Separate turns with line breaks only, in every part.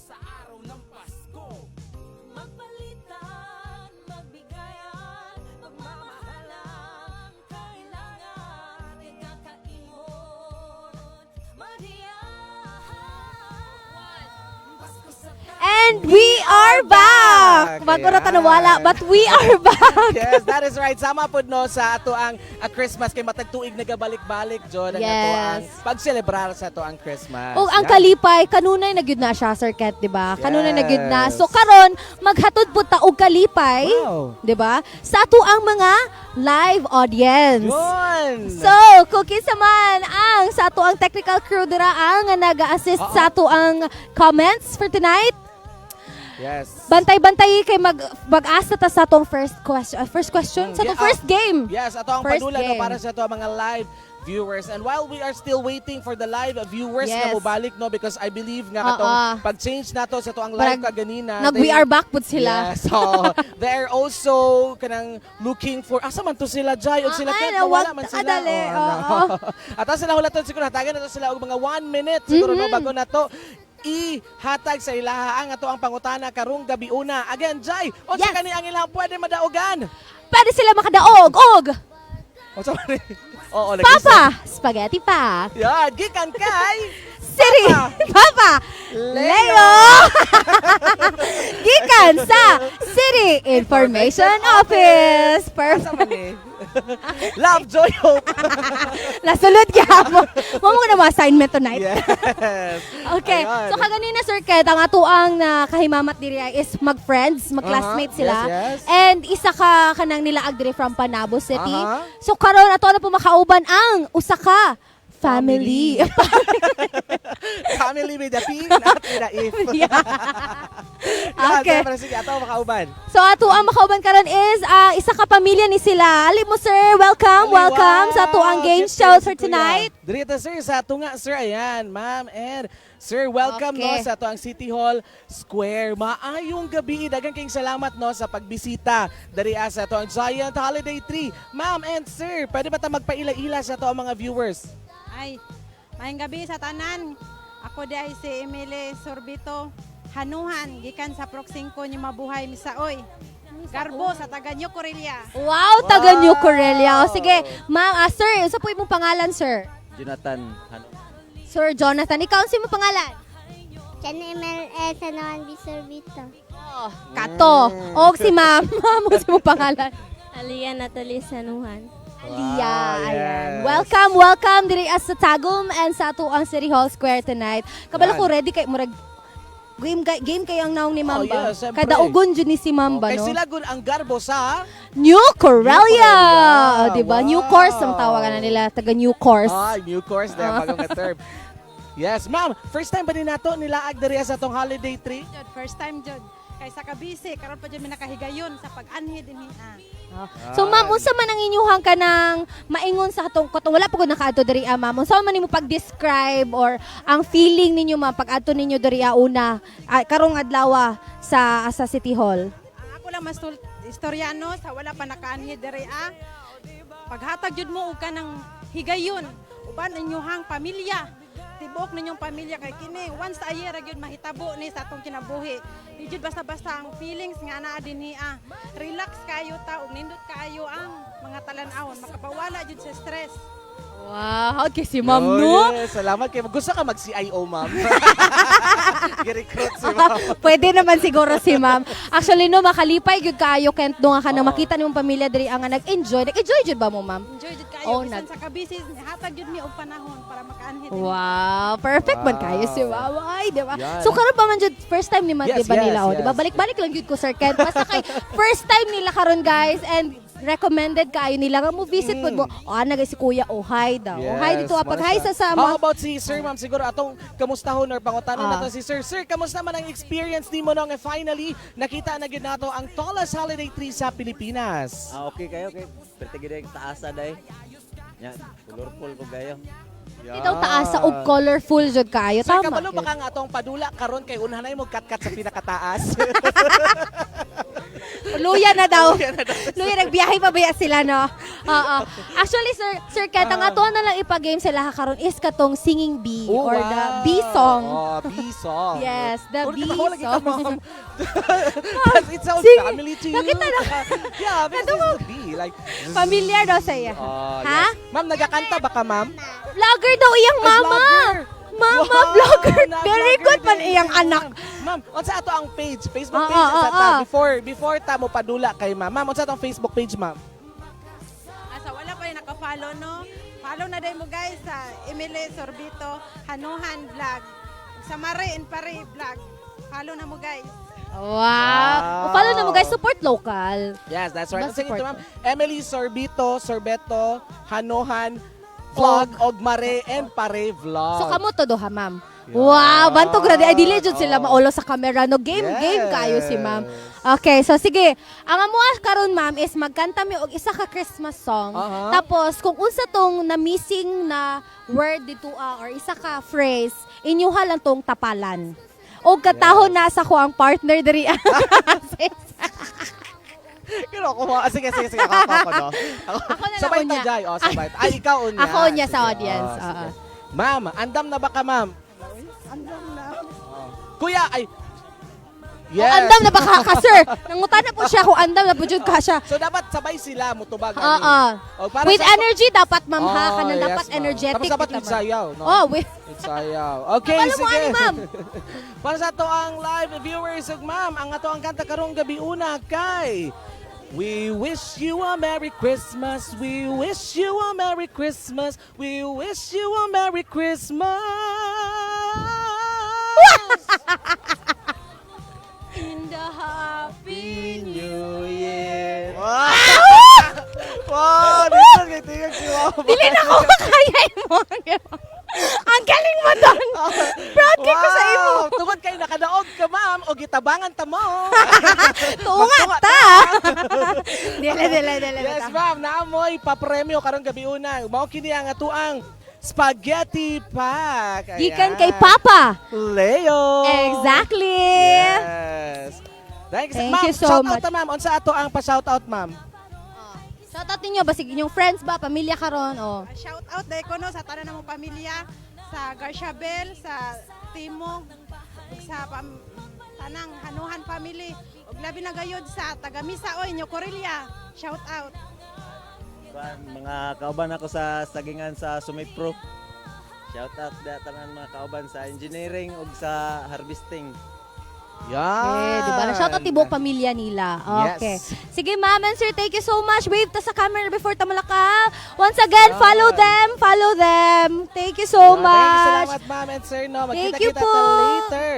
Sa araw ng Pasko.
Magpalitan, magbigayan, pagmamahalan, kailangan, nagkakaingon, madiyan. Pasko sa
And we are back! Bago na tanawala, but we are back!
Yes, that is right. Sama pod no sa ato ang Christmas kay matag tuig nagabalik-balik jud ang ato ang pagselebrar sa ato ang Christmas.
O ang kalipay, kanunay na gyud na siya, Sir Ket, di ba? Kanunay na gyud na. So karon maghatod po ta og kalipay, di ba? Sa ato ang mga live audience.
Yun.
So, kung kinsa man ang sa ato ang technical crew dira ang nag-assist sa ato ang comments for tonight, bantay-bantay kay mag-asa ta sa atong first question, sa atong first game.
Yes, ato ang
First
padula no
game.
para sa ato ang mga live viewers. And while we are still waiting for the live viewers na mobalik no, because I believe nga katong pag-change nato sa ato ang live
Parang
kaganina.
Nag we are back pud sila.
Yes, so they're also kanang looking for asa man to sila Jai og sila
Ay,
Ket,
nawag
nawala man sila.
kadali,
Oh, ano.
oo.
At sila hulaton siguro hatagan na to sila og mga 1 minute siguro no bago na to ihatag sa ilaha ang ato ang pangutana karong gabi una. Again, Jai, unsa kani ang ilang pwede madaugan?
Pwede sila makadaog og
Unsa man ni? Oo, lagi.
Papa Spaghetti Pack.
Yeah, gikan kay
City Papa
Leo.
Leo. Gikan sa City Information Office. Perfect.
Unsa man ni? Love, joy, hope.
Nasulod gyapon. Mo mo na mo assignment tonight.
Yes.
Okay.
Ayun.
So kaganina, Sir Ket, ang atuang na kahimamat diri ay is mag-friends, mag-classmate sila. And isa ka kanang nilaag diri from Panabo City. So karon ato na po makauban ang usa ka family.
Family with a P, not with a if. Yeah, siyempre, sige, ato makauban.
So ato ang makauban karon is isa ka pamilya ni sila. Ali mo, sir, welcome, welcome sa ato ang game
Cute
show
kayo
for
si Kuya.
tonight.
Diri ta, sir, sa ato nga, sir, ayan, ma'am and sir, welcome no sa ato ang City Hall Square. Maayong gabi, daghang kayong salamat no sa pagbisita diri sa ato ang Giant Holiday Tree. Ma'am and sir, pwede ba ta magpaila-ila sa ato ang mga viewers?
Ay, maayong gabi sa tanan. Ako di ay si Emily Sorbito Hanuhan, gikan sa Prok 5 ni Mabuhay Misaoy. Garbo sa taga New Corelia.
Wow, taga New Corelia. O, sige, ma'am, sir, unsa po imong pangalan, sir?
Jonathan Hano.
Sir Jonathan, ikaw unsa imong pangalan?
Chan MLS San B. Sorbito.
Oh, kato. Og si ma'am, ma'am, unsa imong pangalan?
Aliyah Natalie Sanuhan.
Aliyah, ayan.
Wow, yes.
Welcome, welcome diri as sa Tagum and sa ato ang City Hall Square tonight. Kabalo ko ready kay murag game kay game kay ang naong ni Ma'am
Oh,
ba?
yes, siyempre.
Kada ugon jud ni si Ma'am ba
Okay,
no?
sila gun ang garbo sa
New Corelia,
Corelia.
di ba? New Course ang tawagan na nila, taga New Course.
Ah, new course na bagong nga term. Yes, ma'am. First time ba ni nato nilaag diri sa atong holiday tree?
Jud, first time jud. Kay sa kabisi, karon pa jud mi nakahigayon sa pag-anhi dinhi. Ah.
So ma'am, unsa man ang inyuhang kanang maingon sa katong katong wala pa gud nakaadto diri ah, ma'am. Unsa man nimo pag-describe or ang feeling ninyo, ma'am, pag adto ninyo diri ah, una karong adlaw sa City Hall?
Ang ako lang mas istoryano sa wala pa nakaanhi diri ah. Paghatag jud mo og kanang higayon uban inyuhang pamilya. Tibuok ninyong pamilya kay kini once a year ra gyud mahitabo ni sa atong kinabuhi. Di jud basta-basta ang feelings nga naa dinhi ah. Relax kayo ta ug nindot kaayo ang mga talan-awon, makapawala jud sa stress.
Wow, kay si ma'am
Oh,
no?
yes. Salamat kay Gusto ka mag-CIO, ma'am? Gi-recruit si ma'am.
Pwede naman siguro si ma'am. Actually no, makalipay gyud kaayo Kent no nga kanang makita nimong pamilya diri ang nga nag-enjoy. Nag-enjoy jud ba mo, ma'am?
Enjoy jud kaayo
Oh,
bisan sa kabisi, hatag jud mi og panahon para makaanhi dinhi.
Wow, perfect man kayo si ma'am. Ay, di ba?
Yan.
So karon pa man jud first time ni ma'am, di ba nila? Oh, di ba?
Yes.
Balik-balik lang jud ko, Sir Kent. Basta kay first time nila karon, guys, and recommended kaayo nila nga mo visit pud mo. Oh, ana guys si Kuya, oh hi daw. Oh, hi dito ah, pag
mao
hi
siya.
sa
How
mga
about si Sir, ma'am? Siguro atong kamustahon or pangutanan nato si Sir. Sir, kamusta man ang experience nimo no nga finally nakita na gyud nato ang tallest holiday tree sa Pilipinas?
Ah, okay kayo kay perti gid ay taasa day. Nya, colorful po kayo.
Di daw taasa og colorful jud kaayo.
Sir,
Tama.
kabalo ba ka nga atong padula karon kay unhanay mo katkat sa pinakataas?
Luya na daw.
Luya na daw.
Luya, nagbiyahe pa ba sila, no? Oo. Actually, sir, Sir Ket, ang ato na lang ipa-game sila karon is katong singing bee
Oh,
or the
wow.
bee song.
Oh, bee song.
Yes, the
Oh,
bee
nakatawa lagi ka,
song.
ma'am. Does it sound
Sing-
family to you?
Nakita na.
Yeah, because it's the bee. Like,
Familiar daw sa iya.
Oh,
Ha?
yes. Ma'am, nagakanta ba ka, ma'am?
Vlogger daw iyang
Ay,
mama.
vlogger.
Mama,
Wow,
vlogger.
na
Very
vlogger
good man
din
iyang
si
anak.
Ma'am. Ma'am, unsa ato ang page? Facebook
Oo,
page unsa
oo,
ta?
oo.
Before ta mo padula kay ma'am. Ma'am, unsa atong Facebook page, ma'am?
Asa wala pa yung naka-follow, no? Follow na din mo guys sa Emily Sorbito Hanuhan Vlog. Sa Mare and Pare Vlog. Follow na mo guys.
Wow.
Wow.
Follow na mo guys, support local.
Yes, that's right.
Mas
Unsa ito,
support.
ma'am? Emily Sorbito, Sorbeto, Hanohan Vlog, og Mare and Pare Vlog.
So kamo to duha, ma'am.
Yeah.
Wow, bantog ra di ay dili jud sila
Oh.
maulo sa camera no. Game
Yes.
game kayo si ma'am. Okay, so sige. Ang amuha karon ma'am is magkanta mi og isa ka Christmas song. Tapos kung unsa tong na missing na word dito or isa ka phrase, inyuha lang tong tapalan. Og katahon na sa ko ang partner diri.
Pero ako, sige, sige, sige. Ako, no? Ako,
Ako na lang
sabay ta,
unya.
Jai. Oh, sabay. Ay, ikaw unya.
Ako unya sa
Sige,
audience,
oh, sige.
oo.
Ma'am, andam na ba ka, ma'am?
Andam na.
Oh. Kuya, ay.
Yes. Andam na ba ka, sir? Nangutan na po siya kung andam na po jud ka siya.
So dapat sabay sila mutubag ani.
Oo.
Oh, para
With
sa-
energy dapat ma'am ha,
Oh,
kanang
yes,
dapat
ma'am.
energetic.
Tapos dapat
kita,
with
ma'am.
sayaw, no?
Oh, with
With sayaw. Okay,
Kabalo mo,
sige.
ani, ma'am.
Para sa ato ang live viewers ug ma'am, ang ato ang kanta karong gabi una kay We wish you a Merry Christmas. We wish you a Merry Christmas. We wish you a Merry Christmas.
In the happy
New Year. Wow! Wow! Dito kay tingog si Mama.
Dili na ko makaya mo. Ang galing mo doon. Proud kay ko sa imo.
Wow! Tungod kay nakadaog ka, ma'am, o gitabangan ta mo.
Tuunga ta. Dili, dili, dili.
Yes, ma'am, naamoy papremyo karong gabi una. Mao kini ang atuang spaghetti pack. Ayan.
Gikan kay Papa.
Leo.
Exactly.
Yes. Thanks,
Thank
ma'am,
you so
shout
much.
out ta, ma'am. Unsa ato ang pa-shout out, ma'am?
Shout out ninyo basig inyong friends ba, pamilya karon oh.
Shout out dahil ko no sa tanan namong pamilya, sa Garcia Bell, sa Timog, ug sa tanang Hanuhan family, ug labi na gayud sa taga Misa oy New Corelia. Shout out.
Kuan, mga kauban ako sa sagingan sa Sumipro. Shout out da tanan mga kauban sa engineering ug sa harvesting.
Yan.
Okay, di ba? Shout out tibuok pamilya nila. Okay.
Yes.
Sige, ma'am and sir, thank you so much. Wave ta sa camera before tamalaka. Once again, follow them, follow them. Thank you so
Yan, thank you,
much.
salamat, ma'am and sir. No,
Thank you
magkita-kita
po.
ta later.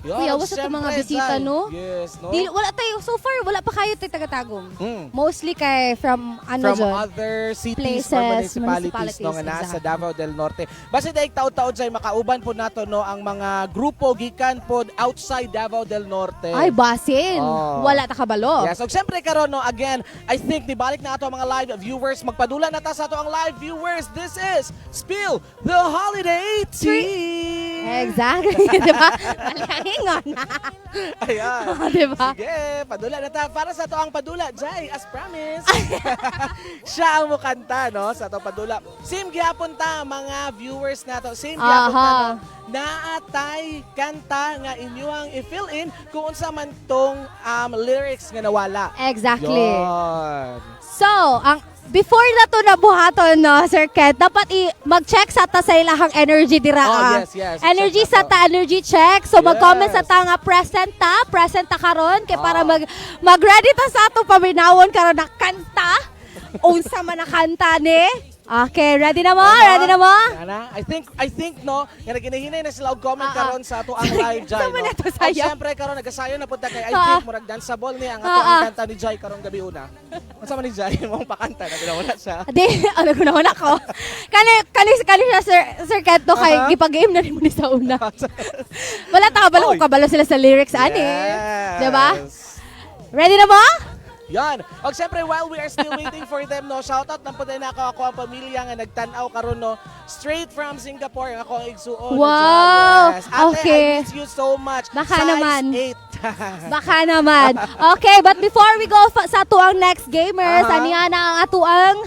Yan,
Kuya, wasa to mga
syempre,
bisita,
Zai.
no?
Yes, no?
Di, wala tayo, so far, wala pa kayo tayo taga-tagum. Mostly kay from ano
From
dyan.
other cities
Places,
or municipalities, no, nga naa
municipalities,
sa Davao del Norte. Basta daig taod-taod jay makauban po nato no ang mga grupo gikan po outside Davao del Norte.
Ay, basin.
Oh.
Wala ta kabalo.
Yes, ug syempre karon no again, I think nibalik na ato ang mga live viewers. Magpadula na ta sa ato ang live viewers. This is Spill the Holiday Tea.
Exactly, di ba? Malingon.
Ayan.
Di ba?
Sige, padula na ta. Para sa to ang padula, Jai, as promised. Siya ang mukanta, no? Sa to padula. Same gyapon ta, mga viewers nato. Same gyapon ta, no? Naatay kanta nga inyuang i-fill in kung unsa man tong lyrics nga nawala.
Exactly.
Yun.
So, ang before na to nabuhaton no, Sir Ken, dapat mag-check sa ta sa ilahang energy dira.
Oh,
ah.
yes.
Energy
Check
sa
na to.
ta, energy check. So mag-comment sa
Yes.
ta nga present ta karon kay para
Ah.
mag-ready ta sa ato paminawon karon na kanta. Unsa man na kanta ni? Okay, ready na mo? Ready na mo?
Ana, I think no, nga naginahinay na sila og comment karon sa ato ang live Jai.
Sama
No?
na to
Og
sayaw.
syempre karon nagasayo na pud ta kay I think murag danceable ni ang ato ang kanta ni Jai karong gabi una. Unsa man ni Jai mong pakanta na wala siya.
Di, ano ko na ako. Kani kani kani siya Sir Ken to kay gipag-game na nimo ni sa una. Wala ta kabalo
Oy.
kung kabalo sila sa lyrics ani.
Yes.
Diba? Ready na mo?
Yan. Og syempre while we are still waiting for them no, shout out nang pud na ako ang pamilya nga nagtan-aw karon no, straight from Singapore ang ako ang igsuon.
Wow.
Yes. Ate,
Okay.
I miss you so much.
Baka
Size
naman.
8.
Baka naman. Okay, but before we go sa atuang next gamers, aniya na ang atuang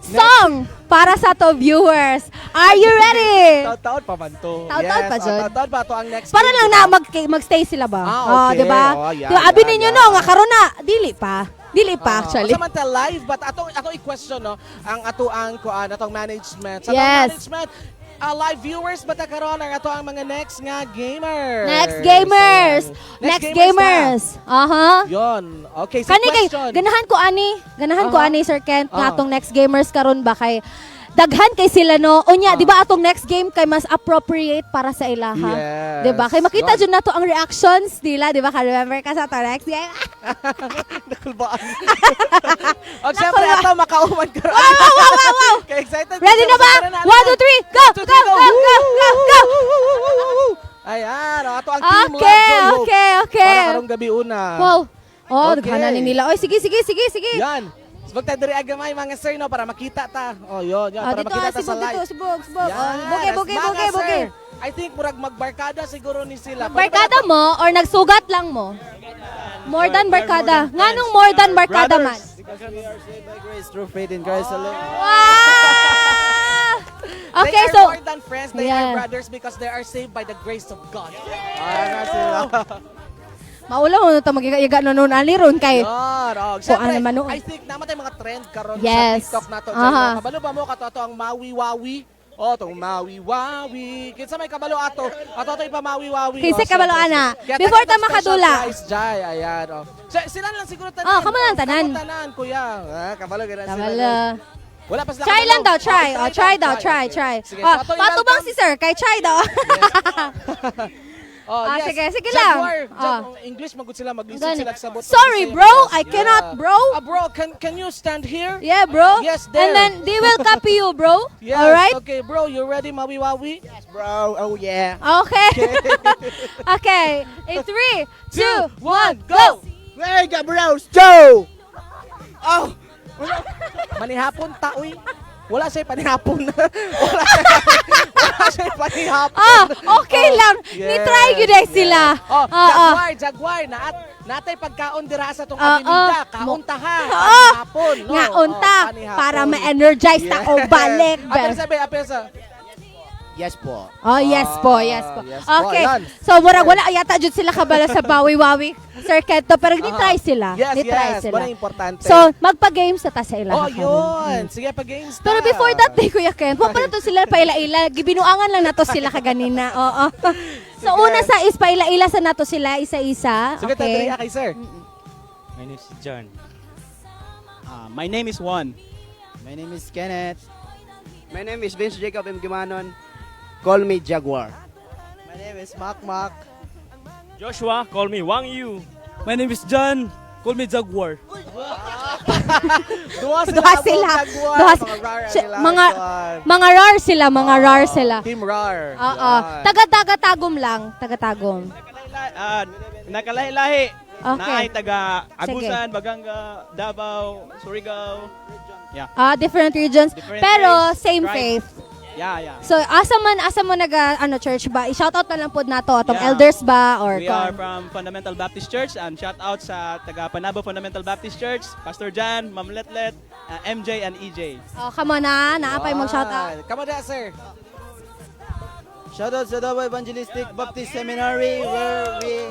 song para sa ato viewers. Are you ready?
Taon-taon pa man to.
Taon-taon
Yes,
pa,
oh,
Jud.
taon-taon pa to ang next
Para
game,
lang
diba?
na magstay sila ba?
Ah,
Oh,
okay.
di ba?
Oh, yeah,
Diba, abi
yeah,
ninyo
yeah.
no, nga karon na dili pa. Dili pa actually.
Basta man ta live, but atong i-question, no, ang ato ang kuan, atong management. Sa atong management, live viewers ba ta karon ang ato ang mga next nga gamers?
Next gamers.
Ayan.
Next gamers. Aha.
Na. Yon. Okay, so
Kani kay
question.
ganahan ko ani, ganahan ko ani, Sir Kent, nga atong next gamers karon ba kay daghan kay sila, no. Unya, di ba atong next game kay mas appropriate para sa ilaha?
Yes.
Di ba? Kay makita
Yon.
jud nato ang reactions nila, di ba? Ka remember ka sa atong next game?
Nakulbaan. O, syempre,
Nakulbaan.
ato makauman karon.
Wow.
Kay excited.
Ready na ba?
Tara na,
One, two, three, go,
One, two,
go,
three,
go, go, go, go.
Ayan, o, ato ang team
Okay,
Love, Joy, Hope.
okay.
Para karong gabi una.
Wow. Oh,
Okay.
daghanan ni nila. Oy, sige, sige, sige, sige.
Yan. Magtadiri agamay, mga sir, no, para makita ta. Oh, yun, yun,
Ah,
para
dito
makita
ah,
ta sa
sibog
live.
dito, sibog, sibog.
Yan.
Oh, buge, buge,
Mga
buge,
sir,
buge.
I think murag magbarkada siguro ni sila.
Barkada mo or nagsugat lang mo? More than barkada. Nganong more than barkada man?
Because we are saved by grace through faith in Christ alone.
Wow! Okay,
They are
so
more than friends, they are brothers because they are saved by the grace of God. Ah, na sila.
Maulaw mo ta magiga no noon ali ron kay
Yan. Oh,
Kuan
siyempre,
naman noon.
I think naman tayo mga trend karon
Yes.
sa TikTok nato.
Aha.
Kabalo ba mo kato ato ang Maui Wawi? Oh, tong Maui Wawi. Kinsa may kabalo ato? Ato ato ipa Maui Wawi.
Kinsa
Oh,
kabalo,
siyempre.
ana?
Kaya
Before
tayo
ta makadula.
special prize, Jai, ayan. Oh. So, sila lang siguro tanan.
Oh, kamo lang tanan.
Kamo tanan, kuya. Ah, kabalo gina sila.
Kabalo.
Wala pa sila
Try
kabalo.
lang daw, try.
Oh,
Oh, try daw, try, try.
Sige,
Oh,
so ato
patubang
i-welcome.
si sir kay try daw.
Oh,
Ah,
yes.
sige, sige lang.
Jaguar,
Ah.
English magud sila, maglisod
Gani.
sila sa bot.
Sorry, bro, I cannot, bro.
Ah, bro, can you stand here?
Yeah, bro.
Yes, there.
And then they will copy you, bro.
Yes,
All right?
okay, bro, you ready, Maui Wawi?
Yes, bro. Oh, yeah.
Okay. Okay. In three, two, one, go.
Where the bros, Joe?
Oh! Manihapon ta, uy. Wala siya'y panihapon. Wala siya'y panihapon.
Ah, okay lang.
Yes,
Ni-try gyud ay sila.
Oh,
Ah, ah.
Jaguar, Jaguar, naat natay pagkaon dira sa tong
Ah,
avenida.
ah.
Kaon ta ha.
Ah.
Panihapon, no?
Nga unta
Oh, panihapon.
para ma-energize ta o balik.
Apel sabi, apel sa.
Yes po.
Oh, yes po, yes po.
Ah, yes po,
Okay.
ayan.
So, murag wala yata jud sila kabala sa bawi-wawi, Sir Kento, pero ni-try sila.
Yes,
Ni-try
yes.
sila.
Wala importante.
So, magpa-games na ta sa ila.
Oh,
karon.
yun. Sige, pa-games ta.
Pero before that, day, Kuya Ken, wa pa na to sila paila-ila. Gibinuangan lang nato sila kaganina. Oo. So,
Sige.
una sa is paila-ila sa nato sila isa-isa.
Sige,
Okay.
tadriya kay sir.
My name is John. My name is Juan.
My name is Kenneth.
My name is Vince Jacob M. Gimanon. Call me Jaguar.
My name is Mak Mak.
Joshua, call me Wang Yu. My name is John. Call me Jaguar.
Duha sila.
Duha sila.
Jaguar.
Duha
Mga rar ang ila.
Mga rar sila, mga rar sila.
Team rar.
Oo.
Yan.
Taga-taga-tagom lang. Taga-tagom.
Nakalahi-lahi.
Okay.
Naay taga
Sige.
Agusan, Baganga, Davao, Surigao. Yeah.
Ah, different regions.
Different
pero
race,
same
tribe.
faith.
Yeah.
So asa man asa mo naga ano church ba? I-shout out na lang pod nato atong elders ba or
We are from Fundamental Baptist Church and shout out sa taga Panabo Fundamental Baptist Church, Pastor John, Ma'am Letlet, MJ and EJ.
Oh, come on na, naapay mag shout out.
Yan. Come on da, sir.
Shout out sa Davao Evangelistic Baptist Seminary where we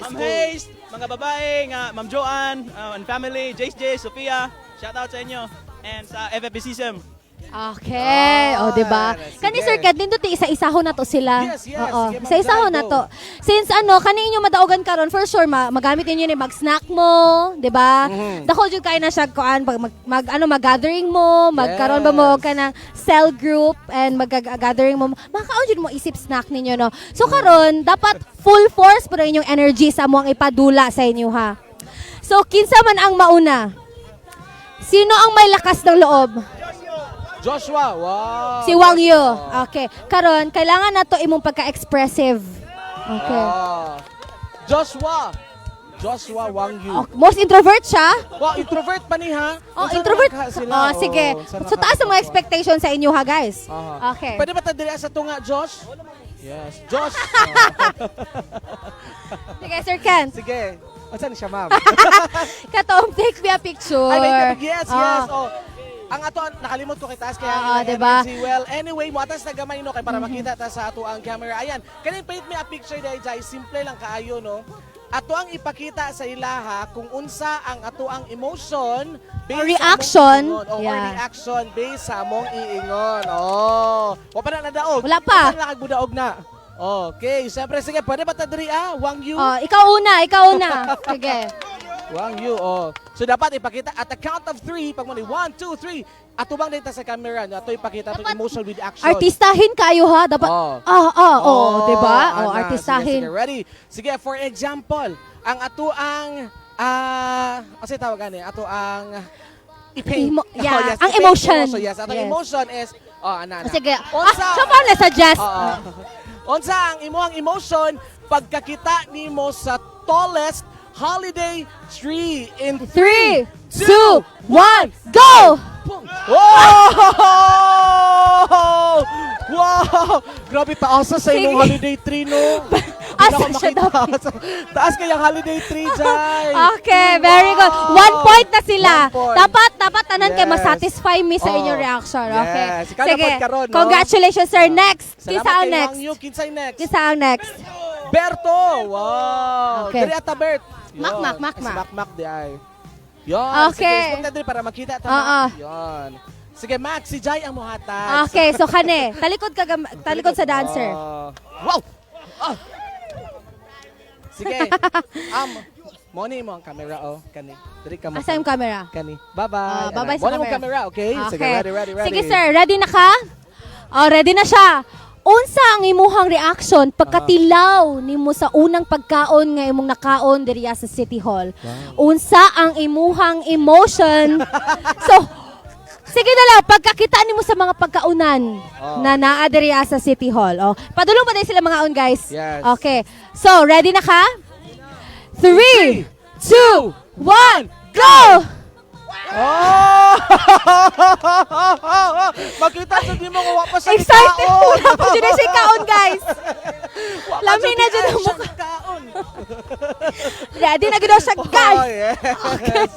Ma'am Hayes, mga babae, nga Ma'am Joanne and family, Jace J, Sophia, shout out sa inyo and sa FFBCSM.
Okay, o, di ba?
Ah, sige.
Kani Sir Ken, nindot isa-isahon na to sila.
Yes.
Oo,
Sige, Ma'am
isa-isahon
Jai,
na
go.
to. Since ano, kani inyo madaugan karon, for sure magamit ninyo ni mag-snack mo, di ba? Dako jud kay na siya kuan pag mag ano mag-gathering mo, magkaroon ba mo ka ng cell group and mag-gathering mo. Makakaon jud mo isip snack ninyo, no. So karon, dapat full force pero inyong energy sa mo ang ipadula sa inyo ha. So kinsa man ang mauna? Sino ang may lakas ng loob?
Joshua. Wow.
Si Wang Yu. Okay. Karon, kailangan na to imong pagka-expressive. Okay.
Ah. Joshua. Joshua Wang Yu.
Oh, most introvert siya.
Wow, introvert pa ni ha?
Oh,
Unsa
introvert.
na ka sila?
Oh, sige.
Unsa na
So
ka
taas ang mga
sila?
expectation sa inyo ha, guys.
Aha.
Okay.
Pwede ba tadiri sa tunga, Josh? Yes. Josh.
Sige, Sir Ken.
Sige. Unsa ni siya, ma'am?
Katong take me a picture.
Ay, wait, yes, yes.
Ah.
Oh. Ang ato, nakalimot ko kay taas kaya
Oo,
ang ilang
diba?
energy. Well, anyway, mo atas na gamay no kay para makita ta sa ato ang camera. Ayan, kaning paint me a picture dai Jai, simple lang kaayo no. Ato ang ipakita sa ilaha kung unsa ang ato ang emotion based
Or reaction.
Sa among iingon. Oh, or reaction based sa among iingon. Oh, wa pa na nadaog.
Wala pa.
Wala na nakabudaog na. Okay, siyempre sige, pwede ba ta diri ah? Wang Yu.
Oh, ikaw una, ikaw una. Sige.
Wang Yu, oh. So dapat ipakita at the count of three, pag muli, one, two, three, atubang din ta sa camera, no? Ato ipakita itong
Dapat
emotion with action.
Artistahin kayo ha, dapat.
Oh.
Ah, oh, 'di ba? Oh,
ana.
artistahin.
Sige, sige, ready. Sige, for example, ang ato ang ah, tawag ani? Ato ang i-paint.
Yeah,
Oh, yes,
ang
i-paint
emotion.
Yes, atong
Yes.
emotion is oh, ana, ana.
Sige.
Unsa,
Ah, so paano na suggest?
Oo. Unsa ang imong emotion pagkakita nimo sa tallest holiday tree in
3, 2, 1, go!
Boom! Oh! Wow! Grabe, taas na sa imong
Sige.
holiday tree, no? Hindi
Asa
na ako
siya
makita. Taas kayang holiday tree, Jai.
Okay, very good.
Wow!
1 point na sila.
One point.
Dapat tanan kay
Yes.
masatisfy me sa
Oh.
inyong reaction. Okay.
Yes. Ikaw
Sige.
dapat karon, no?
Congratulations, sir. Next.
Salamat
Kinsa ang
kay
next?
Wang Yu. Kinsay next?
Kinsa ang next?
Berto! Wow!
Okay.
Diri ata, Bert.
Mak,
Yun.
mak, mak,
Ay, si
mak.
Mak, mak, di ay. Yun.
Okay.
Sige, isip na diri para makita. Tama.
Oo.
Yun. Sige, Max, si Jai ang muhatag.
Okay, so kane, talikod ka talikod sa dancer.
Oh. Wow! Ah! Sige. Mo ni mo ang camera oh, kani. Diri ka mo.
Asa yung camera?
Kani. Bye-bye.
Ah, bye-bye sa
Mo ni mo
camera.
camera, okay? Sige, ready, ready, ready.
Sige sir, ready na ka? Oh, ready na siya. Unsa ang imuhang reaction pagkatilaw nimo sa unang pagkaon nga imong nakaon diriya sa City Hall? Unsa ang imuhang emotion? So, sige na lang, pagkakita nimo sa mga pagkaunan
Oh.
na naa diriya sa City Hall. Oh, padulong pa din sila mga on, guys.
Yes.
Okay. So, ready na ka? 3, 2, 1, go!
Oh! Makita sa di mo nga wa pa siya
Excited!
nikaon.
Wala pa dyan na siya kaon, guys.
Wa pa
Lami
siya
na dyan ang
siya
mukha.
nikaon.
Ready na gid siya,
Oh,
guys.
yes.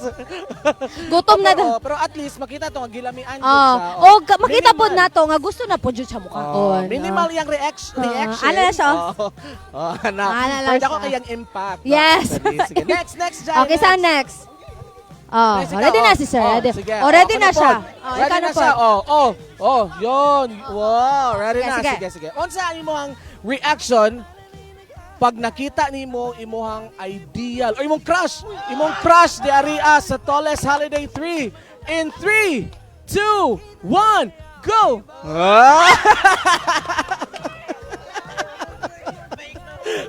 Gutom na daw.
Oh, pero at least makita to nga gilamian jud
Oh,
siya.
oh, makita po
Minimal.
nato nga gusto na po jud siya
Oh,
mukaon.
minimal yung reaction.
Ah,
Reaction.
ano na siya, oh?
Oh, oh, ana.
Ano lang
Pero ako
siya.
kayang impact. No?
Yes.
Actually, sige. Next, next, Jai.
Okay, saan next? Oh,
Next, ikaw,
ready na
oh.
si sir.
Oh,
Ready.
sige.
Oh, ready
Oh,
na
ako
siya.
pod.
Oh,
Ready
ikaw
na
na
siya.
pod.
Oh, yun. Wow, ready
Sige,
na.
sige.
Sige, sige. Unsa ang imong reaction pag nakita nimo imuhang ideal or imong crush di aria sa Tallest Holiday 3 in 3, 2, 1, go! Ah!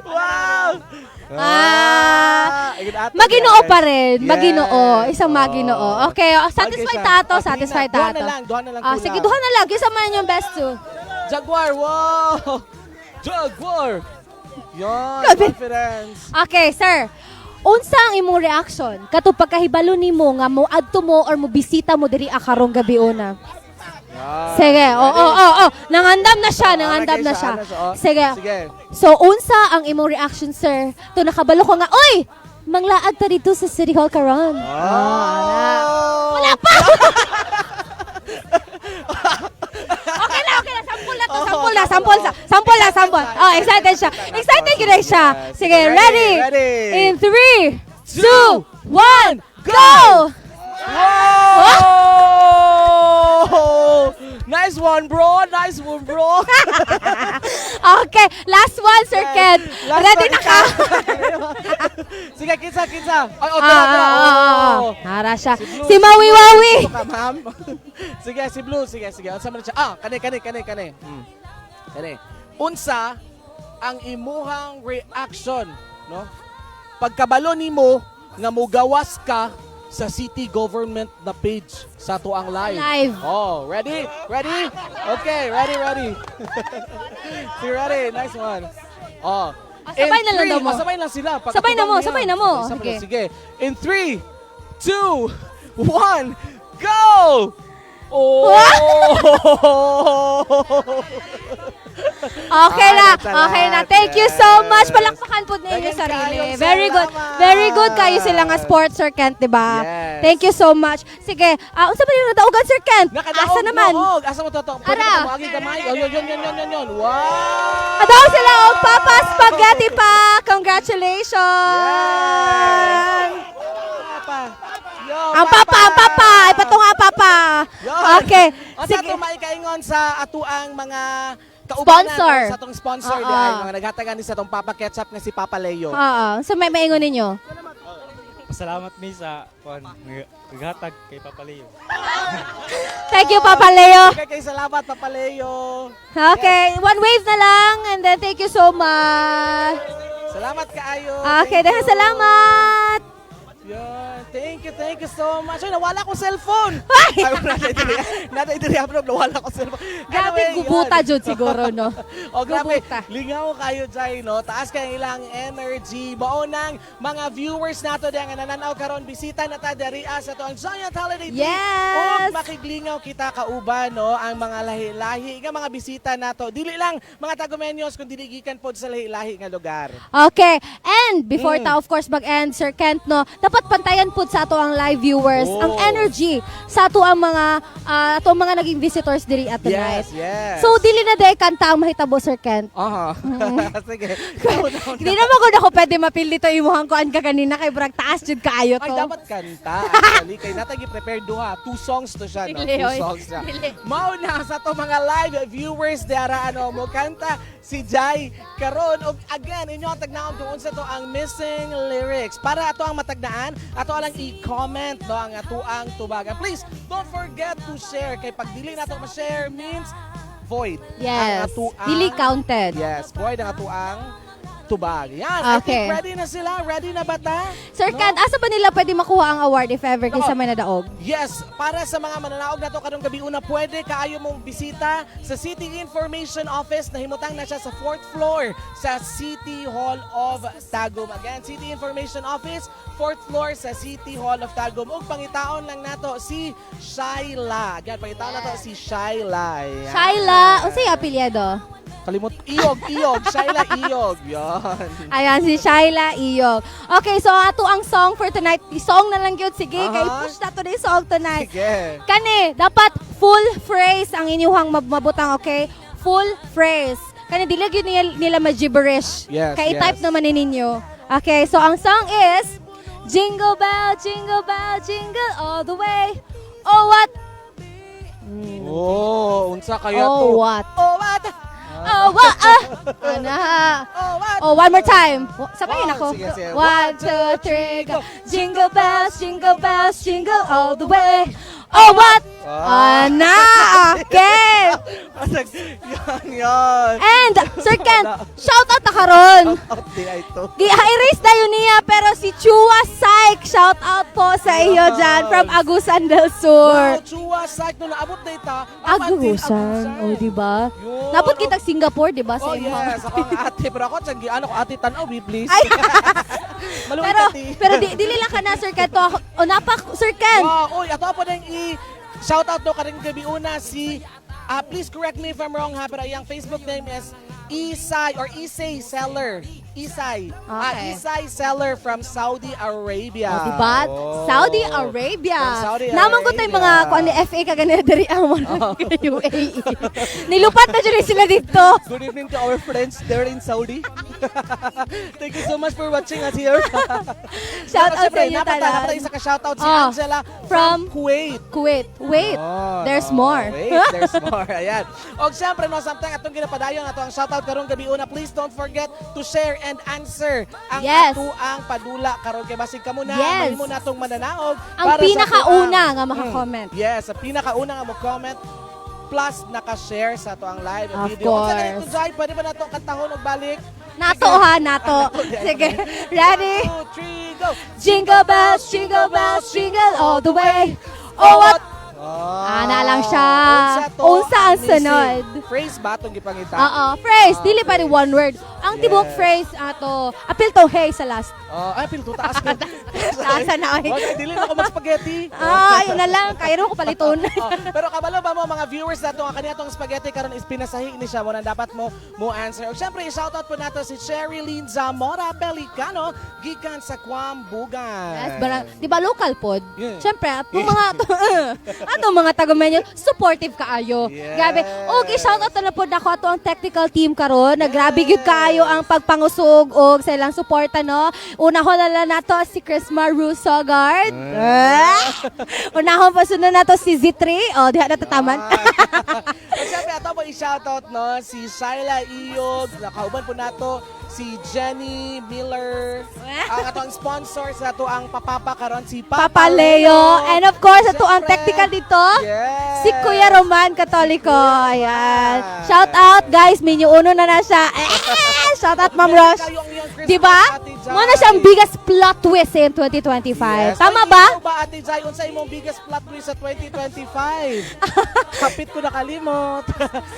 Wow!
Ah,
Ikot ato,
Maginoo
guys.
pa rin.
Yes.
Maginoo. Isang
Oh.
maginoo. Okay, oh, satisfied
Okay siya.
ta ato,
Oh,
satisfied
duha
ta
na
ato.
lang, duha na lang
Ah,
kulang.
sige, duha na lang. Kinsa man yung best two.
Jaguar, wow! Jaguar! Yon,
Grabe.
confidence.
Okay, sir. Unsa ang imong reaction kato pagkahibalo nimo nga mo adto mo or mo bisita mo diri karong gabi una?
Yan.
Sige, oo,
Ready?
oo, oo. Nangandam na siya,
Oh,
nangandam
ana
na
kay
siya.
ana siya, oh.
Sige.
Sige.
So, unsa ang imong reaction, sir? To nakabalo ko nga, oy! Manglaag ta dito sa City Hall karon.
Oh.
Wala pa! Okay na, okay na. Sample na to, sample na, sample sa, sample na, sample. Oh, excited siya. Excited gid siya. Sige, ready?
Ready.
In 3, 2, 1, go!
Whoa! Nice one, bro. Nice one, bro.
Okay, last one, Sir Ken.
Last
Ready
one,
na ka?
Sige, kinsa, kinsa. Ay, oh,
Ah,
tara, tara.
ah, ah,
Oh.
ah. Nara siya.
Si Blue,
Si Maui Wawi.
Gusto ka, ma'am? Sige, si Blue. Sige, sige. Unsa man siya? Ah, kani, kani, kani, kani. Kani. Unsa ang imuhang reaction, no? Pagkabalo nimo nga mugawas ka sa city government na page sa tuang live.
Live.
Oh, ready? Ready? Okay, ready, ready. Si ready. Nice one. Oh.
Ah, sabay
In
na lang
three-
daw mo.
Ah, sabay lang sila. Pagkatubang
Sabay na mo,
niya.
sabay na mo.
Sabay,
Sige.
sige. In 3, 2, 1, go! Oh!
Okay na.
Ay, salamat.
Okay na. Thank you so much. Palakpakan po ninyo
Daghang
sarili.
kaayong
Very good.
salamat.
Very good kayo sila nga sports, Sir Kent, di ba?
Yes.
Thank you so much. Sige, unsa ba yung nadaugan, Sir Kent?
Nakadaog
Asa naman?
mo, og. Asa mo to? To? Pwede
Ara.
ba mo agi gamay? Oh, yun, yun, yun, yun, yun, yun. Wow!
Adaw sila og Papa Spaghetti pa. Congratulations!
Papa. Yo,
Ang papa, ang papa. Ay, patunga, papa.
Yun.
Okay.
O sa
Sige.
atong maikaingon sa atuang mga kaubanan
Sponsor.
o sa atong sponsor
Oo.
di ay mga naghatagan ni sa atong Papa Ketchup nga si Papa Leo.
Oo. So may maingon ninyo.
Pasalamat mi sa kuan naghatag kay Papa Leo.
Thank you, Papa Leo.
Okay, kay salamat, Papa Leo.
Okay, one wave na lang and then thank you so much.
Salamat kaayo.
Okay,
Thank
dahil
you.
salamat.
Yun. Thank you so much. Ay, nawala ko cellphone.
Ay!
Ay, nata itiri upload, nawala ko cellphone.
Grabe,
Anyway,
gubuta
yun.
jud siguro, no?
O grabe,
Gubuta.
lingaw kayo dyan, no? Taas kay ilang energy. Mao nang mga viewers nato diyan nga nananaw karon, bisita na ta diri sa to ang Giant Holiday Tree.
Yes!
Ug makiglingaw kita kauban, no, ang mga lahi-lahi nga mga bisita nato. Dili lang mga Tagumenyos kun dili gikan pod sa lahi-lahi nga lugar.
Okay. And before ta of course mag-end, Sir Kent, no, dapat pantayan pud sa ato ang live viewers, ang energy sa ato ang mga ato ang mga naging visitors diri at tonight.
Yes.
So dili na day kanta ang mahitabo, Sir Kent.
Aha. Sige.
Hindi naman ko ako pwede mapili to imuhang kuan ka kanina kay brag taas jud kaayo to.
Ay, dapat kanta. Actually, kay natay gi-prepare duha. Two songs to siya, no?
Dili,
Two
oy.
songs siya.
Dili.
Mao na sa to mga live viewers diara, ano, mo kanta si Jai karon. Og again, inyo ang tagnaon kung unsa to ang missing lyrics. Para ato ang matagnaan, ato lang i-comment, no, ang ato ang tubag. And please, don't forget to share kay pag dili nato ma-share means void. Ang
Yes.
atuang-
Dili counted.
Yes, void ang atuang tubag. Yan, I think ready na sila. Ready na ba ta?
Sir
No?
Kent, asa ba nila pwede makuha ang award if ever kinsa may nadaog?
Yes, para sa mga mananaog nato karong gabi una, pwede kaayo mong bisita sa City Information Office na himutang na siya sa fourth floor sa City Hall of Tagum. Again, City Information Office, fourth floor sa City Hall of Tagum. Ug pangitaon lang nato si Shaila. Again, pangitaon nato si Shaila. Ayan.
Shaila, unsay apelyido?
Kalimot, Iyog, Iyog, Shaila Iyog. Yan.
Ayan, si Shaila Iyog. Okay, so ato ang song for tonight. I-song na lang yun. Sige, kay push na to na yung song tonight.
Sige.
Kani, dapat full phrase ang inyuhang mabutang, okay? Full phrase. Kani, dili gyud nila ma-gibberish.
Yes,
Kay i-type
yes.
naman ni ninyo. Okay, so ang song is Jingle Bell, Jingle Bell, Jingle All the Way. Oh, what?
Oh, unsa kaya
Oh,
to?
what?
Oh, what?
Oh, what? Ah! Ana.
Oh, what?
Oh, one more time. Sabayin
One,
ako.
sige, sige.
One, two, three, go. Jingle bells, jingle bells, jingle all the way. Oh, what?
Ah.
Ana, okay.
Yan, yan.
And, Sir Ken, shout out na karon.
Out di ay to.
Gi-erase na yun niya, pero si Chua Syke, shout out po sa iyo dyan from Agusan del Sur.
Wow, Chua Syke, no, naabot na ita.
Agusan, oh, di ba?
Yun.
Nabot kitag Singapore, di ba? Sa
Oh,
imong-
yes. Ako ang ate. Pero ako, tiyang ano ko, ate, tanaw, be please.
Ay.
Maluwag
Pero,
ate.
pero dili lang ka na, Sir Ken. To, o napak, Sir Ken.
Wow, uy, ato po nang i-shout out no karing gabi una si please correct me if I'm wrong ha, pero iyang Facebook name is Isai or Isay Seller. Isai. Isai Seller from Saudi Arabia.
Oh, diba?
Oh.
Saudi Arabia.
From Saudi
Naman ko tayo mga
Arabia.
kuan ni FA ka ganun diri ang mga UAE. Nilupat na dyan sila dito.
Good evening to our friends there in Saudi. Thank you so much for watching us here.
Shout out sa
Siyempre,
inyo
napata,
tanan.
napata isa ka shout out si
Oh,
Angela
from
Kuwait.
Kuwait. Wait,
Oh,
there's
no.
more.
Wait, there's more. Ayan. O siyempre, no, samtang atong ginapadayon ato ang shoutout karong gabi una, please don't forget to share and answer ang atuang padula karon kay basig kamo na mahimo natong mananaog
Ang
para sa
pinakauna
atuang-
nga maka-comment.
Yes, ang pinakauna nga mo comment plus naka-share sa ato ang live
Of
video. Unsa ganito,
course.
Jai? Pwede ba nato kantahon og balik?
Nato ha, nato. Sige. Ready?
2, 3, go!
Jingle bells, jingle all the way. Oh, what?
Ah,
Ana lang siya.
Unsa to
Unsa ang
missing?
sunod?
Phrase ba itong gipangita?
Oo, phrase.
Ah,
Dili pa rin
phrase.
one word. Ang tibuok phrase ato, apil to hey sa last.
Oh, ay, apil to, taas na.
Taas na, oy.
Okay, dili na ako mag-spaghetti.
Ah, ayun na lang. Kaya ko paliton.
Oh, pero kabalo ba mo mga viewers nato nga kaniya tong spaghetti karon is pinasahi ni siya mo na dapat mo mo answer. Ug syempre i-shoutout po nato si Sherilyn Zamora Pelicano gikan sa Kwambugan.
Yes, barang, di ba local pod?
Yeah.
Siyempre, at mga ato mga taga-Menyo, supportive kaayo.
Yes.
Grabe. Og i-shoutout na pod nako ato ang technical team karon. Na grabe gyud kaayo ang pagpangusog og sa ilang suporta, no. Unahon na lang nato si Chris Maruso Guard. Ah! Unahon pa sunod nato si Z3. Oh, diha na tataman.
At syempre, ato po i-shoutout, no, si Shaila Iyog, nakauban po nato si Jenny Miller, ang ato ang sponsor sa ato ang papapa karon si Papa,
Papa Leo. And of course, ato ang
Syempre,
technical dito.
Yes.
Si Kuya Roman Katoliko.
Si Kuya
Ayan.
Roman.
Shout out, guys. Minyo uno na na siya. Eh, shout out, Ma'am Rosh.
Kayo ang iyong Christmas,
Di ba?
Ate Jai.
Mo na siyang biggest plot twist in 2025.
Yes.
Tama
Ay,
ba?
Ikaw ba, Ate Jai, unsa imong biggest plot twist sa 2025? Kapit ko nakalimot.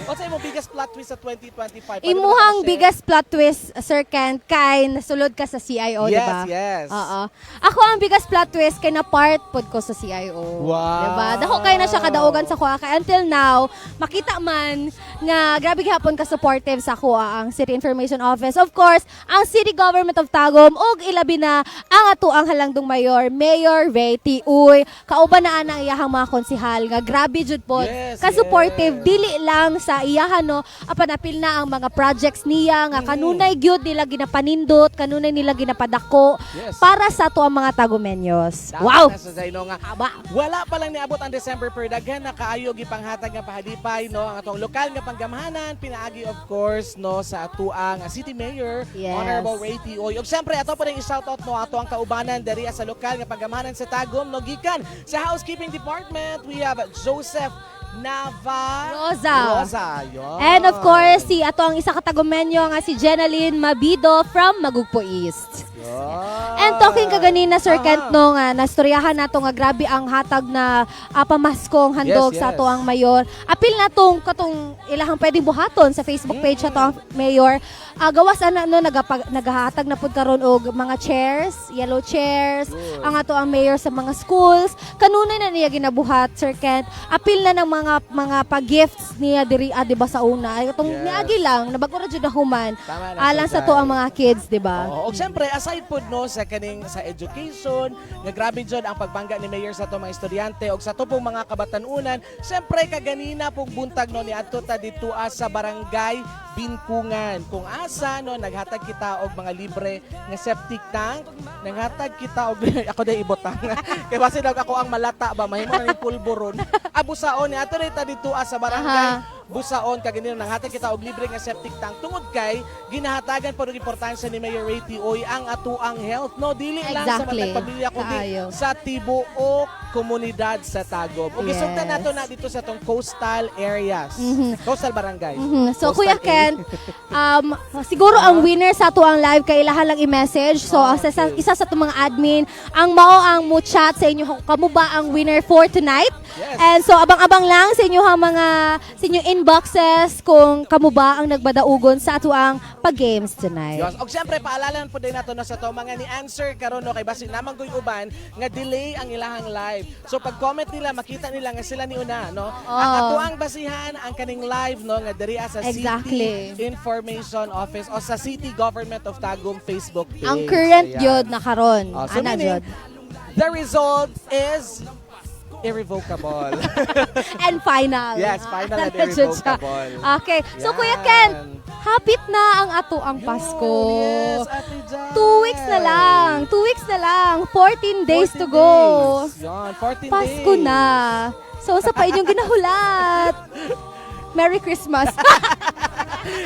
Unsa imong biggest plot twist sa 2025? Pwede mo
Imuhang
na ka-share?
biggest plot twist, Sir Kent, kay nasulod ka sa CIO, di
Yes,
ba?
yes.
Oo. Ako ang biggest plot twist kay na part pod ko sa CIO.
Wow.
Diba? Dako kay na siya kadaugan sa kuha kay until now makita man nga grabe gihapon ka supportive sa kuha ang City Information Office. Of course, ang City Government of Tagum ug ilabi na ang atuang halangdong mayor, Mayor Ray T. Uy. Kauban na ana ang iyahang mga konsehal nga grabe jud pod ka supportive, dili lang sa iyahan, no, apan apil na ang mga projects niya nga kanunay gyud nila ginapanindot, kanunay nila ginapadako para sa ato ang mga Tagumenyos.
Dapat
Wow.
na sa Zayno nga.
Haba.
Wala pa lang niabot ang December pero daghan na kaayo gipanghatag nga pahalipay, no, ang atong lokal nga panggamhanan pinaagi, of course, no, sa atuang City Mayor Honorable Ray T. Uy. Ug syempre ato pa rin i-shoutout, no, ato ang kaubanan diri sa lokal nga panggamhanan sa Tagum, no, gikan sa housekeeping department we have Joseph Nava
Rosa.
Rosa, yun.
And of course, si ato ang isa ka Tagumenyo nga si Jenaline Mabido from Magugpo East. And talking kaganina, Sir Kent, no, nga nastoryahan nato nga grabe ang hatag na pamaskong handog sa ato ang mayor. Apil na tong katong ilahang pwedeng buhaton sa Facebook page sa ato ang mayor. Gawas ana, no, nagahatag na pud karon og mga chairs, yellow chairs, ang ato ang mayor sa mga schools. Kanunay na niya ginabuhat, Sir Kent. Apil na ng mga pa-gifts niya diri, di ba, sa una. Ay, katong niagi lang, nabago ra jud na human.
Tama na,
Alang
Sir
sa to
Jai.
ang mga kids, di ba?
Oo. Og syempre, aside pod, no, sa kaning sa education, nga grabe jud ang pagbangga ni Mayor sa ato mga estudyante og sa ato pong mga kabatanunan, syempre kaganina pong buntag, no, niadto ta dito sa Barangay Binkungan kung asa, no, naghatag kita og mga libre nga septic tank, naghatag kita og ako day ibutang. Kay basi daw ako ang malata ba mahimo na ning pulburon. Abusaon ni ato ta dito sa barangay Busaon kaganina, nanghatag kita og libre nga septic tank tungod kay ginahatagan pa og importansya ni Mayor Ray T. Uy ang atuang health, no, dili lang sa matag pamilya kundi
Kaayo.
sa tibuok komunidad sa Tagum. Ug isugtan nato na dito sa tong coastal areas. Coastal barangays.
So
Coastal
Kuya
area.
Ken, siguro ang winner sa ato ang live kay ilahan lang i-message. So isa sa itong mga admin ang mao ang mo chat sa inyo kamo ba ang winner for tonight. And so abang-abang lang sa inyo ang mga sa inyong inboxes kung kamo ba ang nagbadaugon sa ato ang pag-games tonight.
Yes. Og syempre paalala po din nato, no, sa to mga ni answer karon, no, kay basin namang goy uban nga delay ang ilahang live. So pag comment nila makita nila nga sila ni una, no. Ang atoang basihan ang kaning live, no, nga diri sa City Information Office o sa City Government of Tagum Facebook page.
Ang current
Ayan.
yun na karon.
Oh, so
Ana
meaning,
jud.
the result is irrevocable.
And final.
Yes, final and
Ana jud siya.
irrevocable.
Okay. So
Yan.
Kuya Ken, hapit na ang ato ang Pasko.
Yes, Ate Jai.
2 weeks na lang. 2 weeks na lang. 14 days
14
to go.
days. Yan, 14
Pasko
days.
na. So, sa pa inyong ginahulat. Merry Christmas.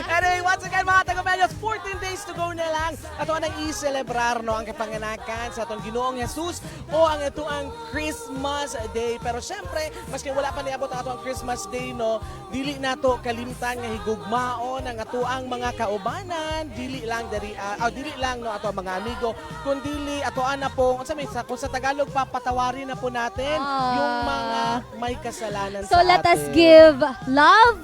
Anyway, once again mga taga-Menyos, 14 days to go na lang. Ato nang i-celebrar no, ang kapanganakan sa atong Ginoong Jesus o ang ito ang Christmas Day. Pero syempre, maski wala pa niabot ang ato ang Christmas Day no, dili nato kalimtan nga higugmaon ang atoang mga kaubanan, dili lang diri dili lang no ato ang mga amigo, kundili atoan na po unsa may sa kung sa Tagalog pa, patawarin na po natin
Ah.
yung mga may kasalanan
So
sa
let us
atin.
give love,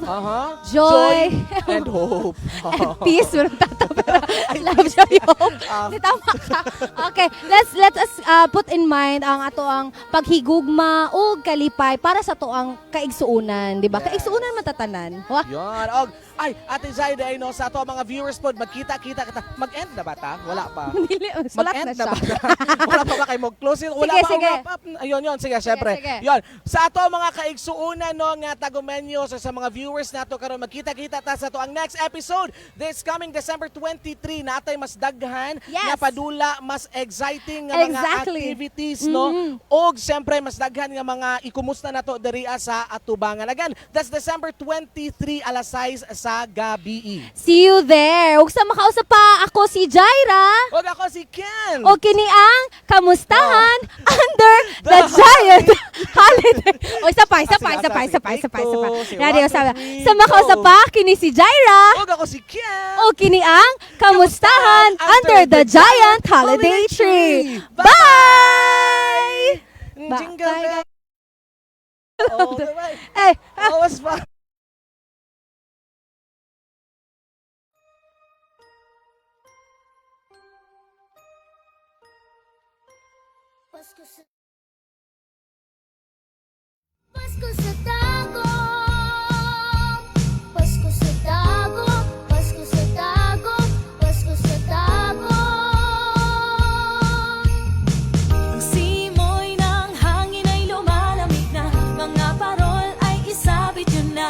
joy,
and hope.
and peace. Walang tatawa. Love, joy, hope. Di tama ka. Okay, let us put in mind ang ato ang paghigugma ug kalipay para sa ato ang kaigsuunan, di ba?
Yes.
Kaigsuunan matatanan. Wah.
Yon. Og, ay, Ate Zaida, ay, no, sa ato ang mga viewers po, magkita-kita kita. Mag-end na ba ta? Wala pa.
Dili, sulat
Mag-end
na
na
siya.
ba ta? Wala pa ba kayo mag-close? Wala
Sige,
pa ang
sige.
wrap up. Ayun, yun. Sige, syempre.
sige.
Yon. Sa ato ang mga kaigsuunan, no, nga tagumenyo, so sa mga viewers nato karon magkita-kita ta sa ato ang next episode this coming December 23 natay mas daghan
Yes.
nga padula, mas exciting nga mga activities, no? Og syempre mas daghan nga mga ikumusta nato diri sa atubangan. Again, that's December 23 alas 6 sa gabi.
See you there. Ug sa makausap pa ako si Jaira.
Og ako si Ken.
O kini ang kamustahan under the giant holiday. O isa pa, isa pa,
Ah,
isa
sige,
pa,
ah,
isa pa,
sige.
isa pa, isa pa.
Take two, sige,
Ready,
one,
sa
two, three,
sa makausap
go.
pa kini si Jaira.
Og ako si Ken.
O kini ang kamustahan under the giant holiday tree. Bye!
Jingle
Bye,
bell. All the way.
Eh,
Always pa.
Pasko sa Tagum, Pasko sa Tagum, Pasko sa Tagum, Pasko sa Tagum.
Ang simoy ng hangin ay lumalamig na. Mga parol ay isabit yun na.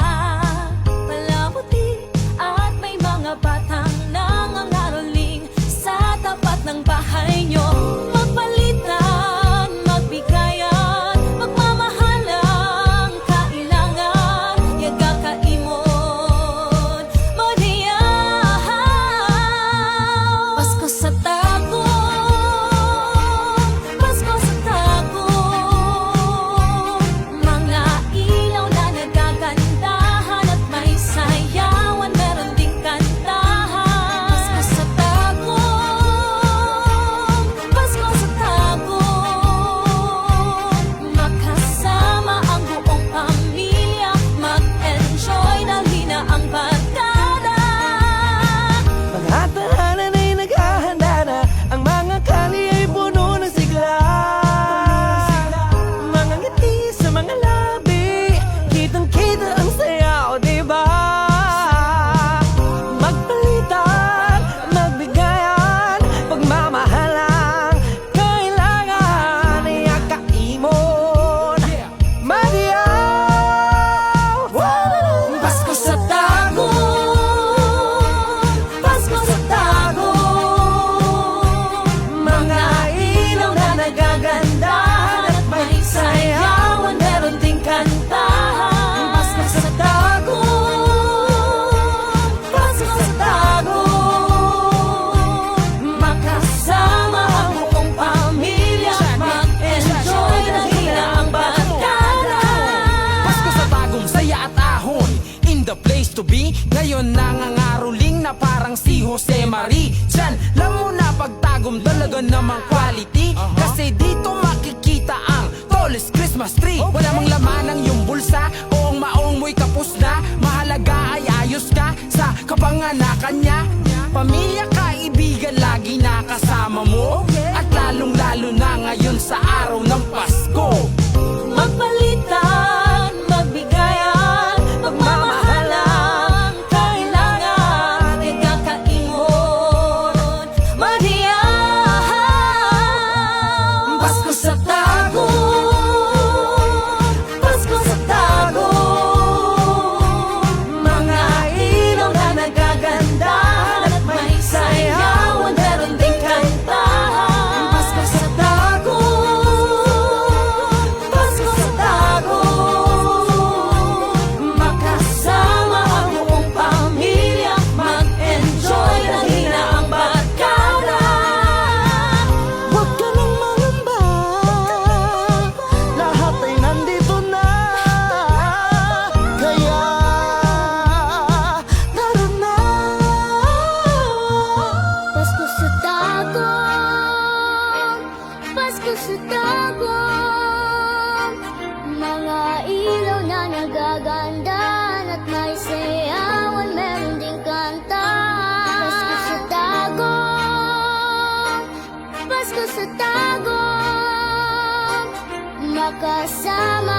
Palamuti at may mga batang nangangaroling sa tapat ng bahay nyo. Magpalitan, magbigayan, magmamahalang kailangan. Yaga kaimon, madiyaw. Pasko sa Tagum, Pasko sa Tagum. Mga ilaw na nagagandahan at may sayawan, meron ding kantahan. Pasko sa Tagum, Pasko sa Tagum. Makasama ang buong pamilya, mag-enjoy dali na ang barkada.
Mga tahanan ay naghahanda na. Ang mga kalye ay puno ng sigla. Mga ngiti sa mga labi, kitang-kita ang saya, o diba? Magpalitan, magbigayan, pagmamahalang kailangan. Yakaimon, madiyaw.
Pasko sa Tagum, Pasko sa Tagum. Mga ilaw na nagagandahan at may sayawan, meron ding kantahan. Pasko sa Tagum, Pasko sa Tagum. Makasama ang buong pamilya, mag-enjoy na hila ang barkada.
Pasko sa Tagum, saya at ahon. In the place to be. Ngayon nangangaruling na parang si Jose Marie Chan. Alam mo na pagtagum talaga namang quality. Kasi dito makikita ang tallest Christmas tree. Wala mang laman ang iyong bulsa o ang maong mo'y kapos na. Mahalaga ay ayos ka sa kapanganakan niya. Pamilya, kaibigan, lagi nakasama mo. At lalong-lalo na ngayon sa araw ng Pasko.
Magpalitan, magbigayan, magmamahalang kailangan. Ikakaimon, madiyaw. Pasko sa Tagum, Pasko sa Tagum. Mga ilaw na nagagandahan at may sayawan, meron ding kantahan. Pasko sa Tagum,
Kasama.